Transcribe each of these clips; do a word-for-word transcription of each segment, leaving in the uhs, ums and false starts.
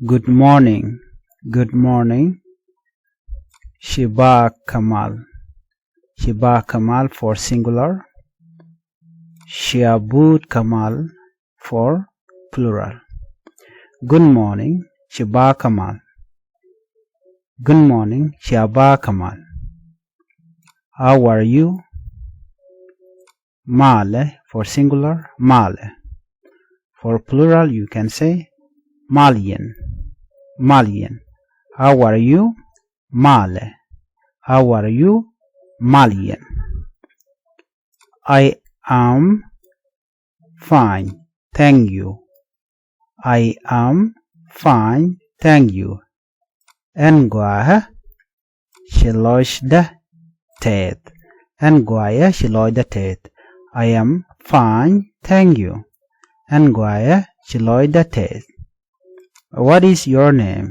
Good morning. Good morning. Shibaa kamal. Shibaa kamal for singular. Shia buut kamal for plural. Good morning. Shibaa kamal. Good morning. Shibaa kamal. How are you? Malɛ for singular, malɛ. For plural, you can say maliɛn, maliɛn. How are you? Malɛ. How are you? Maliɛn. I am fine, thank you. I am fine, thank you. Ɛn gɔaaɛ, ci lɔcdä tɛth. Ɛn gɔaaɛ, ci lɔcdä tɛth. I am fine, thank you. Ɛn gɔaaɛ, ci lɔcdä tɛth. What is your name?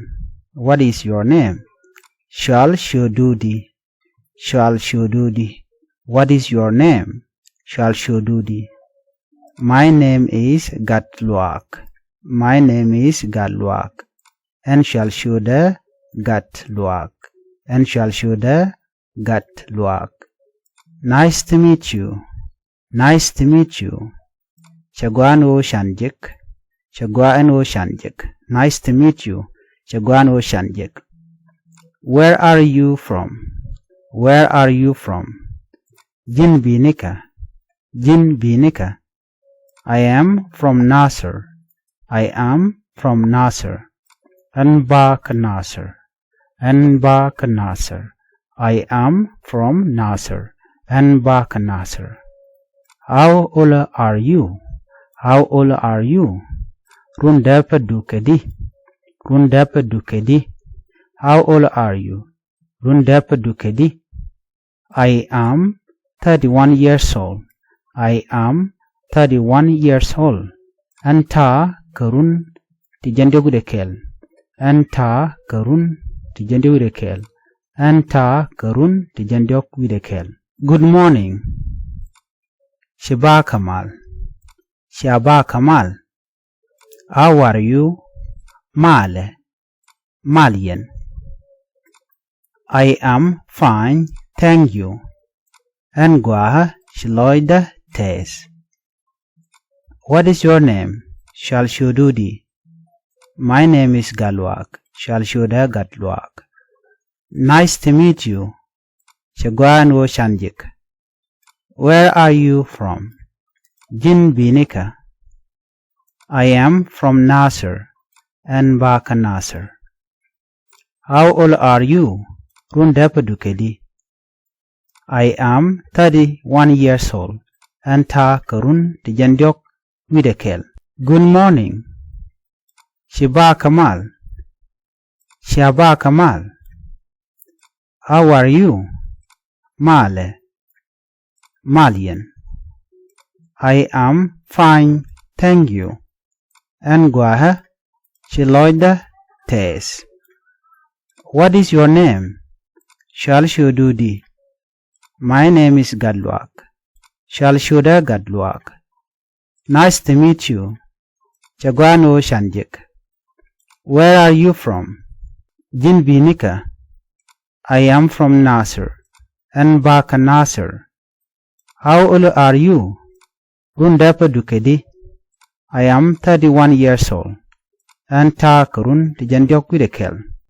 What is your name? Cual ciötdu di. Cual ciötdu di. What is your name? Cual ciötdu di. My name is Gatluak. My name is Gatluak. Ɛn cual ciötdä Gatluak. Ɛn cual ciötdä Gatluak. Nice to meet you. Nice to meet you. Cɛ gɔaa ɛn ɣöö can jek. Cɛ gɔaa ɛn ɣöö can jek. Nice to meet you. Cɛ gɔaa ɛn ɣöö can jek. Where are you from? Where are you from? Ji̱n bi̱i̱ nikä? Ji̱n bi̱i̱ nikä? I am from Nasir. I am from Nasir. Ɛn baa kä Nasir. Ɛn baa kä Nasir. I am from Nasir. Ɛn baa kä Nasir. How old are you? How old are you? Run dääpädu kɛ di? Run dääpädu kɛ di? How old are you? Run dääpädu kɛ di? I am thirty-one years old. I am thirty-one years old. Ɛn ta̱a̱ kɛ run ti jiɛn diɔ̱k wi̱cdɛ kɛl. Ɛn ta̱a̱ kɛ run ti jiɛn diɔ̱k wi̱cdɛ kɛl. Ɛn ta̱a̱ kɛ run ti jiɛn diɔ̱k wi̱cdɛ kɛl. Good morning. Shibaa kamal. Shibaa kamal. How are you? Malɛ. Maliɛn. I am fine, thank you. Ɛn gɔaa, ci lɔcdä tɛth. What is your name? Cual ciötdu di. My name is Gatluak. Cual ciötdä Gatluak. Nice to meet you. Cɛ gɔaa ɛn ɣöö can jek. Where are you from? Ji̱n bi̱i̱ nikä? I am from Nasir. Ɛn baa kä Nasir. How old are you? Run dääpädu kɛ di? I am thirty-one years old. Ɛn ta̱a̱ kɛ run ti jiɛn diɔ̱k wi̱cdɛ kɛl. Good morning. Shibaa kamal. Shibaa kamal. How are you? Malɛ. Maliɛn. I am fine, thank you. Ɛn gɔaa, ci lɔcdä tɛth. What is your name? Cual ciötdu di. My name is Gatluak. Cual ciötdä Gatluak. Nice to meet you. Cɛ gɔaa ɛn ɣöö can jek. Where are you from? Ji̱n bi̱i̱ nikä? I am from Nasir. Ɛn baa kä Nasir. How old are you? Run dääpädu kɛ di? I am thirty-one years old. Ɛn ta̱a̱ kɛ run ti jiɛn diɔ̱k wi̱cdɛ kɛl.